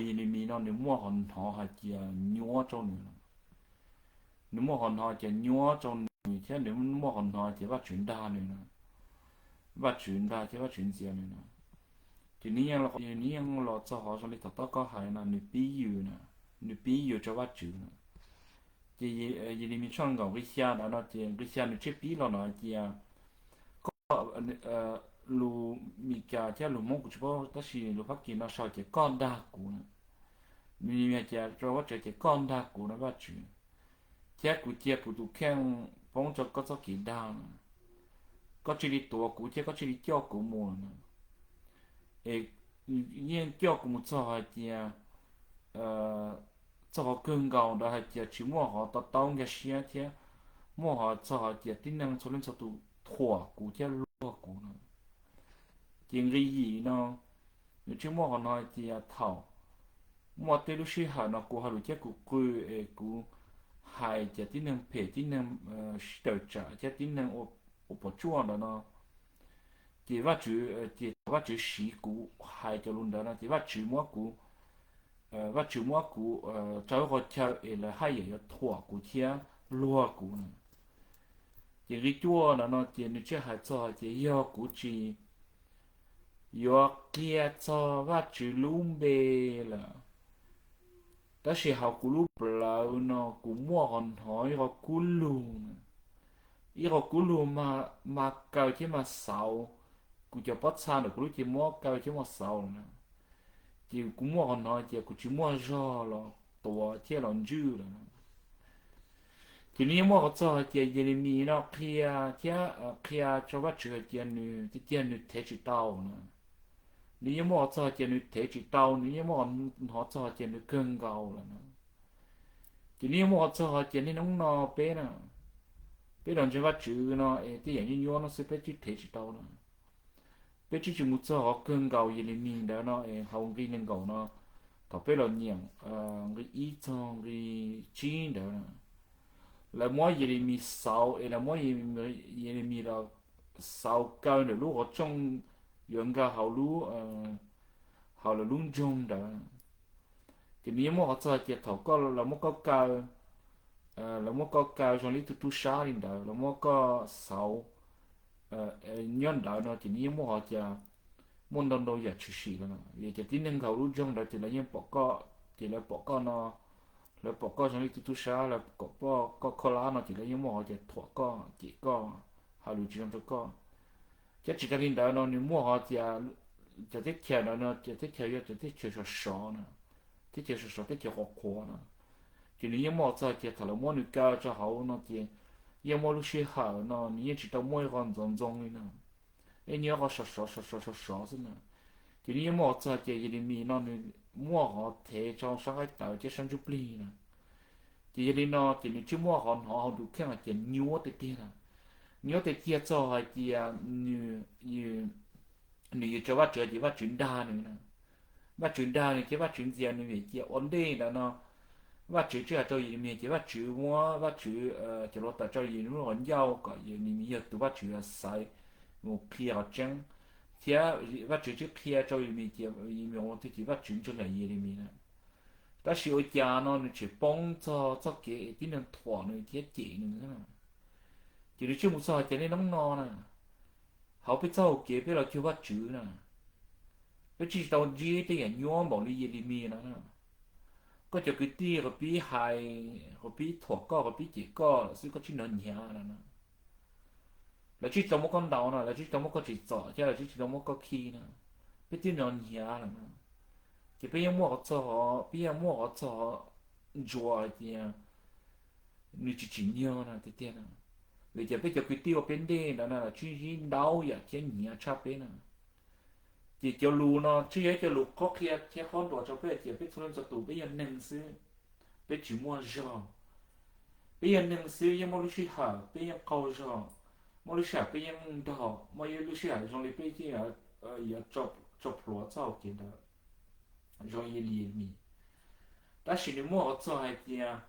Yelemis no nws muaj qhov hnov hais tias nyuaj rau nws, nws muaj qhov hnov tias nyuaj rau nws thiab nws muaj qhov hnov tias Vajtswv nrag nws na, Vajtswv nrag thiab Vajtswv ntxias nws na. Ces nws yeej los, nws yeej los txog qhov zoo li thaum tau koj hais no, nws pib yws na, nws pib yws rau Vajtswv na. Ces Yelemis tshooj nees nkaum nqe xya ntawd no ces nqe xya nws thiaj pib los no hais tias, koj, lus Mis Kas thiab lus Hmoob kuv tsis paub tab sis lus Fab Kis no sau tias koj nrag kuv na. Nws hais tias rau Vajtswv tias koj nrag kuv na Vajtswv, thiab kuv cia kuv tus kheej poob rau koj txoj kev dag na. Koj cia li tuav kuv thiab koj cia li coj kuv mus na. Es yeej coj kuv mus txog hais tias, txog qhov kawg nkaus ntawd hais tias tsis muaj qhov to taub nkag siab thiab muaj qhov txog hais tias tib neeg txhua leej txhua tus thuam kuv thiab luag kuv no. Ces nqe yim no nws thiaj muaj qhov no hais tias thaum muaj tej lub sij hawm no kuv hais lus thiab kuv qw es kuv hais tias tib neeg phem tib neeg sib tawm tsam thiab tib neeg ua puas tsuaj ntawd no, ces Vajtswv, ces thaum Vajtswv siv kuv hais cov lus ntawd no ces Vajtswv muab kuv, Vajtswv muab kuv rau ib qho chaw es lawv haj yam yuav thuam kuv thiab luag kuv na. Ces nqe cuaj ntawd no ces nws thiaj hais txog hais tias yog kuv tsis yuav qhia txog Vajtswv lub npe lawm, tab sis hauv kuv lub plawv no kuv muaj qhov hnov ib qho kub lug na, ib qho kub lug mas kaw thiab mas xauv, kuv cov pob txha ntawm kuv lub cev muab kaw thiab muab xauv lawm na. Ces kuv muaj qhov hnov tias kuv tsis muaj zog los tuav thiab los ntswj lawm na. Ces nws yeej muaj qhov txog hais tias Yelemis no qhia thiab qhia rau Vajtswv hais tias nws tiag tiag nws thev tsis tau na. Nws yeej muaj qhov txog hais tias nws thev tsis tau, nws yeej muaj qhov hnov txog hais tias nws kawg nkaus lawm na. Ces nws yeej muaj qhov txog hais tias niaj hnub no peb na, peb los ntseeg Vajtswv no es tej yam nyuaj nyuaj no xwb peb twb thev tsis tau na. Peb twb tsis mus txog qhov kawg nkaus Yelemis ntawd no es hauv nqe nees nkaum no, thaum peb los nyeem nqe ib txog nqe tsib ntawd na, lawv muab Yelemis xauv es lawv muab Yelemis los xauv kaw ntawm lub qhov rooj yuav nkag hauv lub, hauv lawv lub nroog ntawd. Ces nws yeej muaj qhov txog hais tias thaum koj, lawv muab koj kaw, lawv muab koj kaw zoo li ib tug tub sab li ntawd, lawv muab koj xauv nyob ntawd no ces nws yeej muaj qhov tias muaj ntau ntau yam tshwm sim lawm no. Vim tias tib neeg hauv lub nroog ntawd ces lawv yeej pom koj, ces lawv pom koj no, lawv pom koj zoo li tus tub sab, lawv pom koj kho lab no ces lawv yeej muaj qhov tias thuam koj, cem koj, hais lus tsis zoo rau koj. Thiab tsis tas li ntawd no nws muaj qhov tias cov teb chaws ntawd no cov teb chaws yog cov teb chaws sov sov na, teb chaws sov sov teb chaws qhuav qhuav na, ces nws yeej muaj qhov txog tias thaum lawv muab nws kaw rau hauv no ces yeej muaj lub sij hawm no nws yeej tsis tau muaj ib qho ntxoov ntxoo li no. Ib nyob qhov sov sov sov sov sov sov xwb na. Ces nws yeej muaj qhov txog tias Yelemis no nws muaj qhov thev rau sab nqaij tawv thiab sab ntsuj plig na. Ces yog li no ces nws thiaj muaj qhov hnov hauv nws tus kheej hais tias nyuaj tiag tiag na. Nyuaj tiag tiag txog hais tias nws, nws yws rau Vajtswv ces Vajtswv dag nws na. Vajtswv dag nws thiab Vajtswv ntxias nws vim tias ua ntej ntawd no Vajtswv tsis hais rau Yelemis ces Vajtswv muab Vajtswv cov hluav taws rau Yelemis lub qhov ncauj kom Yelemis yog tus Vajtswv xaiv mus qhia qhov tseeb, thiab Vajtswv tsis qhia rau Yelemis ces Yelemis ua twg ces Vajtswv ntseeg yam Yelemis na. Tab sis ua cas no nws tseem poob txog txoj kev es tib neeg thuam nws thiab cem nws na. Ces nws thiaj mus txog hais tias niaj hnub no na, hauv peb txoj hau kev peb los cuag Vajtswv na, peb tsis tau ntsib tej yam nyuaj npaum li Yelemis no na. Koj cov kwv tij qhov pib hais, qhov pib thuam koj, qhov pib cem koj lawm xwb koj tsis hnov hnyav no na. Lawv tsis tau muab koj ntaus no, lawv tsis tau muab koj tsim txom thiab lawv tsis tau muab koj khi no, peb twb hnov hnyav lawm no. Ces peb yeej muaj qhov txog, peb yeej muaj qhov txog ntsuas hais tias nws tsis tsim nyog no tiag tiag na. Vim tias peb cov kwv tij ua peb ntej ntawd na lawv tsis ntsib ntau yam thiab hnyav tshaj peb na. Ces cov lus no tsis yog ib cov lus qhuab qhia thiab qhuab ntuas rau peb hais tias peb txhua leej txhua tus peb yog neeg xwb, peb tsis muaj zog. Peb yog neeg xwb yeej muaj lub sij hawm peb yeej qaug zog, muaj lub sij hawm peb yeej nrog, muaj lub sij hawm zoo li peb yeej yuav tso plhuav txoj hau kev ntawd zoo li Yelemis. Tab sis nws muaj qhov txog hais tias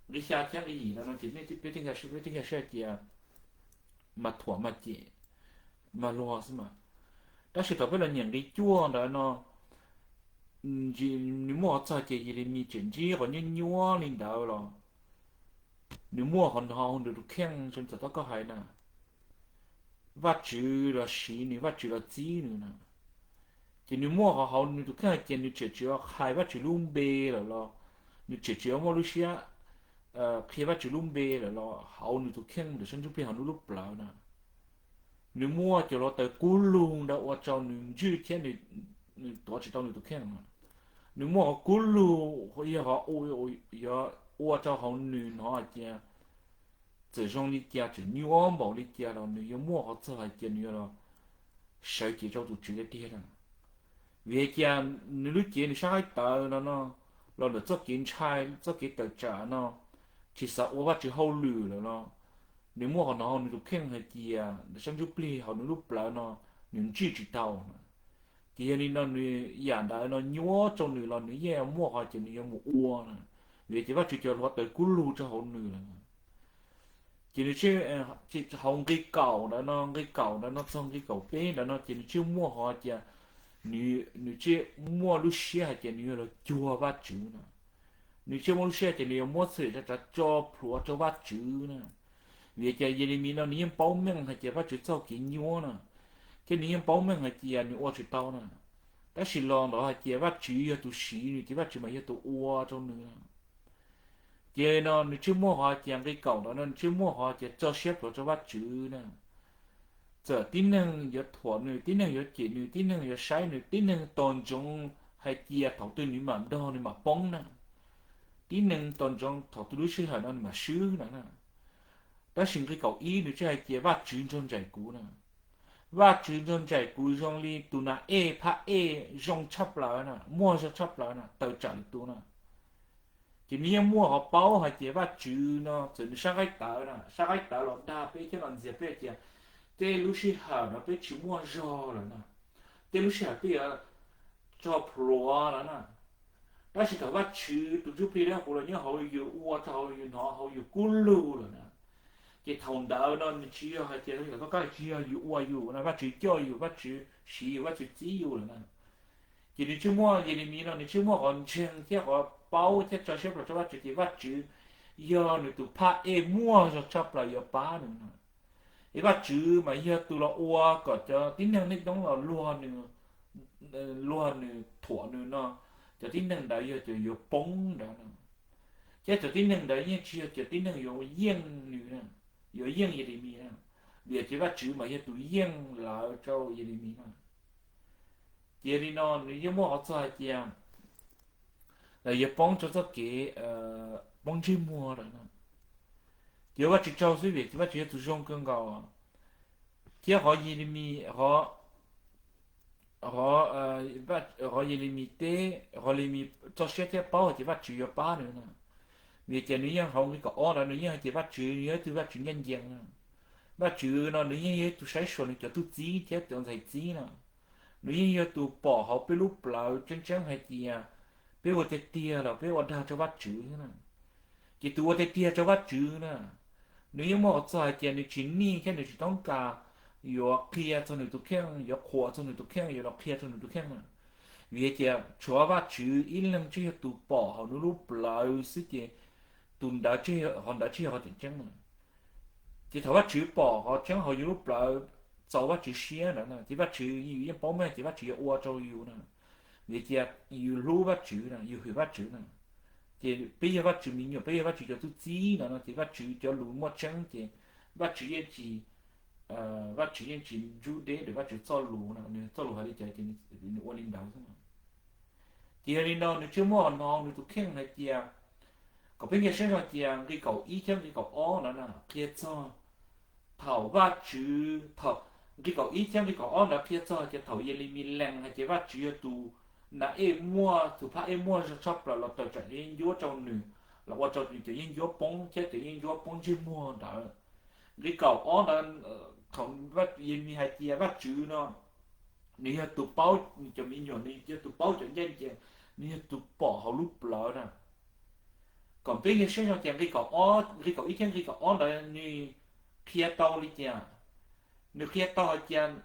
nqi xya thiab nqi yim no no ces nej peb tej nkag siab, peb tej nkag siab hais tias mas thuam mas cem mas luag xwb mas. Tab sis thaum peb los nyeem nqi cuaj ntawd no, nws muaj qhov txog ces Yelemis tseem ntsib qhov nyuaj nyuaj li ntawd los nws muaj qhov hnov hauv nws tus kheej zoo txawm tau koj hais na, Vajtswv los siv nws, Vajtswv los txib nws na. Ces nws muaj qhov hauv nws tus kheej hais tias nws tseem tsis hais Vajtswv lub npe lawm los nws tseem tsis muaj lub siab qhia Vajtswv lub npe lawm los hauv nws tus kheej ntawm sab ntsuj plig hauv nws lub plawv na, nws muaj cov hluav taws kub lug ntawd ua rau nws ntswj thiab nws tuav tsis tau nws tus kheej na. Nws muaj qhov kub lug yog qhov yuav ua rau hauv nws hnov hais tias txawm zoo li cas tseem nyuaj npaum li cas los nws yuav muaj qhov txog hais tias nws yuav los sawv cev rau tus Tswv tiag tiag na. Vim hais tias nws lub cev nws sab qaib tawv no no los ntawm txoj kev ntshai txoj kev tawm tsam no tsis xav ua Vajtswv hauj lwm lawm no, nws muaj qhov hnov hauv nws tus kheej hais tias ntawm sab ntsuj plig hauv nws lub plawv no nws ntswj tsis tau na. Ces yog li no nws yam ntawd no nyuaj rau nws los nws yeej muaj qhov ces nws yuav mus ua na, vim tias Vajtswv cov hluav taws kub lug rau hauv nws lawm. Ces nws hauv nqi kaum ntawd no, nqi kaum ntawd no txog nqi kaum peb ntawd no ces nws thiaj muaj qhov tias nws thiaj muaj lub siab hais tias nws yuav los cuag Vajtswv no. Nws thiaj muaj lub siab hais tias nws yuav muab txhua yam tso tso plhuav rau Vajtswv na. Vim tias Yelemis no nws yeej paub meej hais tias Vajtswv txoj kev nyuaj na, thiab nws yeej paub meej hais tias nws ua tsis tau na. Tab sis los ntawd hais tias Vajtswv yog tus siv nws ces Vajtswv mas yog tus ua rau nws. Ces no nws thiaj muaj qhov tias nqi kaum ntawd no nws thiaj muaj qhov tias tso siab plhuav rau Vajtswv na. Txawm tib neeg yuav thuam nws, tib neeg yuav cem nws, tib neeg yuav saib nws, tib neeg tos ntsoov hais tias thaum twg nws mam nrog nws mam poob na, tib neeg tos ntsoov thaum twg lub sij hawm no nws mam swb na. Tab sis nqi kaum ib nws thiaj hais tias Vajtswv nrog nraim kuv na. Vajtswv nrog nraim kuv zoo li tus nas ej phab ej zoo tshaj plaws na, muaj zog tshaj plaws na, tawm tsam lwm tus na. Ces nws yeej muaj qhov paub hais tias Vajtswv no txawm nws sab qaib tawv na, sab qaib tawv los dag peb thiab los ntxias peb hais tias tej lub sij hawm no peb tsis muaj zog lawm na, tej lub sij hawm peb yuav tso plhuav lawm na. Tab sis thaum Vajtswv tus ntsuj plig dawb huv los nyob hauv yus ua rau hauv yus hnov hauv yus kub lug lawm na, ces thaum ntawd no nws tsis yog hais tias toj kab tsis yog yus ua yus na, Vajtswv coj yus, Vajtswv siv yus, Vajtswv txib yus lawm na. Ces nws thiaj muaj, Yelemis no nws thiaj muaj qhov ntseeg thiab qhov paub thiab tso siab plhuav rau Vajtswv ces Vajtswv yog nws tus phaj ej muaj zog tshaj plaws yuav pab nws no. Es Vajtswv mas yog tus los ua kom cov tib neeg neej toob los luag nws, luag nws thuam nws no, cov tib neeg ntawd yog cov yuav poob ntawd no. Thiab cov tib neeg ntawd yeej tsis yog cov tib neeg yuav yeej nws, yuav yeej Yelemis na, vim tias Vajtswv mas yog tus yeej lawv rau Yelemis na. Ces li no nws yeej muaj qhov txog hais tias lawv yuav poob rau txoj kev poob ntsej muag lawm no. Ces Vajtswv tsaug xwb vim Vajtswv yog tus zoo kawg nkaus. Thiab qhov Yelemis, qhov, qhov Yelemis teb, qhov Yelemis tso siab thiab paub hais tias Vajtswv yuav pab nws no, vim tias nws yeej hauv nqi kaum ob ntawd nws yeej hais tias Vajtswv nws yog ib tug Vajtswv ncaj ncees no. Vajtswv no nws yeej yog ib tug saib xyuas nws cov tub txib thiab cov ntxhais txib no. Nws yeej yog tus pom hauv peb lub plawv tseeb tseeb hais tias peb ua tiag tiag los peb ua dag rau Vajtswv na. Ces tus ua tiag tiag rau Vajtswv na, nws yeej muaj qhov txog hais tias nws tsis nij thiab nws tsis toob kas yuav qhia txog nws tus kheej, yuav qhuas txog nws tus kheej, yuav los qhia txog nws tus kheej na. Vim hais tias tshuav Vajtswv ib leeg tseem yog tus pom hauv nws lub plawv xwb ces tus ntawd, qhov ntawd tseem yog qhov tseem ceeb na. Ces thaum Vajtswv pom qhov tseeb hauv yus lub plawv txaus Vajtswv siab ntawd na ces Vajtswv, yus yeej paub meej tias Vajtswv yuav ua rau yus na. Vim tias yus hlub Vajtswv na, yus hwm Vajtswv na. Ces peb yog Vajtswv me nyuam, peb yog Vajtswv cov tub txib no no ces Vajtswv cov lus muaj tseeb ces Vajtswv yeej tsis, Vajtswv yeej tsis ntsub deb ntawm Vajtswv txoj lus no, nws txoj lus hais li cas ces nws ua li ntawd xwb. Ces yog li no nws thiaj muaj qhov no nws tus kheej hais tias, kom peb nkag siab zog tias nqi kaum ib thiab nqi kaum ob ntawd na qhia txog thaum Vajtswv, thaum, nqi kaum ib thiab nqi kaum ob ntawd qhia txog tias thaum Yelemis lees hais tias Vajtswv yog tus nas ej muaj, tus phaj ej muaj zog tshaj plaws los tawm tsam cov yeeb ncuab rau nws, los ua rau nws cov yeeb ncuab poob thiab cov yeeb ncuab poob ntsej muag ntawd. Nqi kaum ob ntawd, thaum Yelemis hais tias Vajtswv no nws yog tus paub cov me nyuam, nws yog tus paub cov ncaj ncees, nws yog tus pom hauv lub plawv na. Kom peb nkag siab zog tias nqi kaum ob, nqi kaum ib thiab nqi kaum ob ntawd nws qhia tau li cas? Nws qhia tau hais tias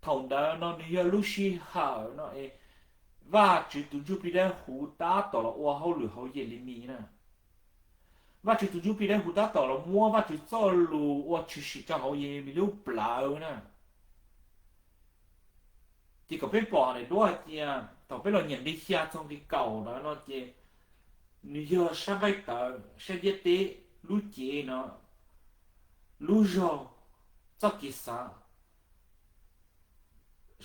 thaum ntawd no nws yog lub sij hawm no es Vajtswv tus Ntsuj Plig Dawb Huv tab tom los ua hauj lwm hauv Yelemis na. Vajtswv tus Ntsuj Plig Dawb Huv tab tom los muab Vajtswv txoj lus ua tshwm sim rau hauv Yelemis lub plawv na. Ces kom peb pom daim duab hais tias thaum peb los nyeem nqi xya txog nqi kaum ntawd no ces nws yog sab nqaij tawv sab ntiaj teb lub cev no, lub zog, txoj kev xav.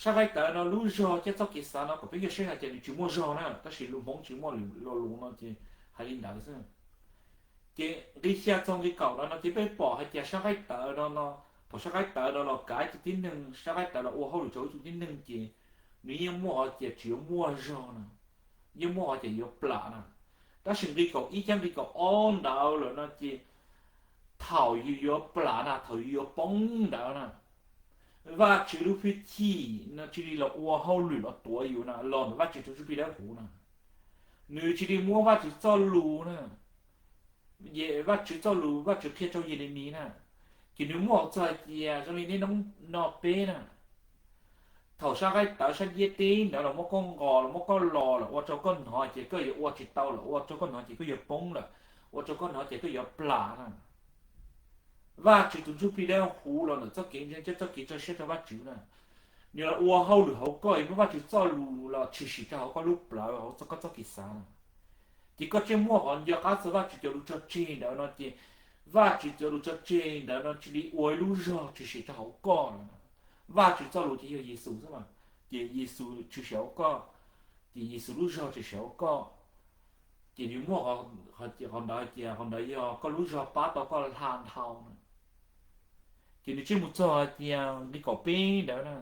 Sab nqaij tawv no lub zog thiab txoj kev xav no kom peb nkag siab hais tias nws tsis muaj zog na, tab sis lus Hmoob tsis muaj lus, lo lus no ces hais li ntawd xwb. Ces nqi xya txog nqi kaum no no ces peb pom hais tias sab nqaij tawv no no, thaum sab nqaij tawv no los kav ib tug tib neeg, sab nqaij tawv los ua hauj lwm rau ib tug tib neeg ces nws yeej muaj qhov tias tsis yuav muaj zog na, yeej muaj qhov tias yuav plam na. Tab sis nqi kaum ib thiab nqi kaum ob ntawd lawm no ces thaum yus yuav plam na, thaum yus yuav poob ntawd na, Vajtswv lub hwj chim no cia li los ua hauj lwm los tuav yus na, los ntawm Vajtswv tus Ntsuj Plig Dawb Huv na. Nws cia li muab Vajtswv txoj lus na, Vajtswv txoj lus Vajtswv qhia rau Yelemis na, ces nws muab hais txog hais tias zoo li niaj hnub no peb na, thaum sab nqaij tawv sab ntiaj teb ntawd los muab koj nqos los muab koj los los ua rau koj hnov ces koj yuav ua tsis tau lawm, ua rau koj hnov ces koj yuav poob lawm, ua rau koj hnov ces koj yuav plam na. Vajtswv tus Ntsuj Plig Dawb Huv los ntawm txoj kev ntseeg thiab txoj kev tso siab rau Vajtswv na, nws los ua hauj lwm hauv koj, muab Vajtswv txoj lus los tshwm sim rau hauv koj lub plawv hauv koj txoj kev xav na. Ces koj thiaj muaj qhov nco qab txog Vajtswv cov lus tso tseg ntawd no ces Vajtswv cov lus tso tseg ntawd no cia li ua ib lub zog tshwm sim rau hauv koj lawm. Vajtswv txoj lus ces yog Yexus xwb mas, ces Yexus tshwm sim hauv koj, ces Yexus lub zog tshwm sim hauv koj, ces nws muaj qhov ntawd tias qhov ntawd yog koj lub zog pab tau koj hla dhau na. Ces nws thiaj mus txog hais tias nqi kaum peb ntawd na,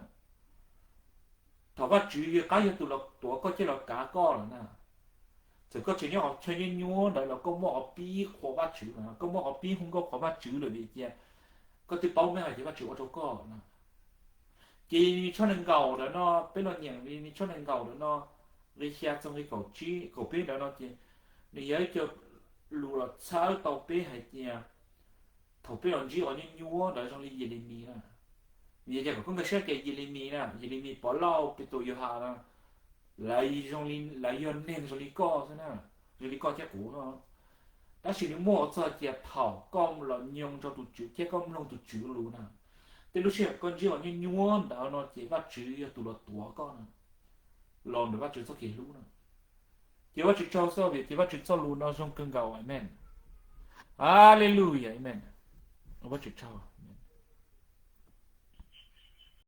thaum Vajtswv qab yog tus los tuav koj thiab los kav koj lawm na, txawm koj tseem nyob qhov chaw nyuab nyuab ntawd los koj muaj qhov pib qhuas Vajtswv, koj muaj qhov pib hu nkauj qhuas Vajtswv lawm vim tias koj twb paub meej hais tias Vajtswv ua rau koj na. Ces nqi tshooj nees nkaum ntawd no, peb los nyeem nqi tshooj nees nkaum ntawd no, nqi xya txog nqi kaum tsib kaum peb ntawd no ces nws yog ib co lus los txhawb tau peb hais tias thaum peb los ntsib qhov nyuaj nyuaj ntawd zoo li Yelemis na, vim tias kom koj nkag siab tias Yelemis na, Yelemis, Povlauj, Petus, Yauhas na, lawv yog neeg zoo li koj xwb na, zoo li koj thiab kuv no. Tab sis nws muaj qhov txog tias thaum koj los nyoo rau tus Tswv thiab koj mloog tus Tswv lus na, tej lub sij hawm koj ntsib qhov nyuaj nyuaj ntawd no ces Vajtswv yog tus los tuav koj na, los ntawm Vajtswv txoj kev hlub na. Ces Vajtswv tsaug xwb vim tias Vajtswv txoj lus no zoo kawg nkaus, amen. Hallelujah, amen. Vajtswv tsaug.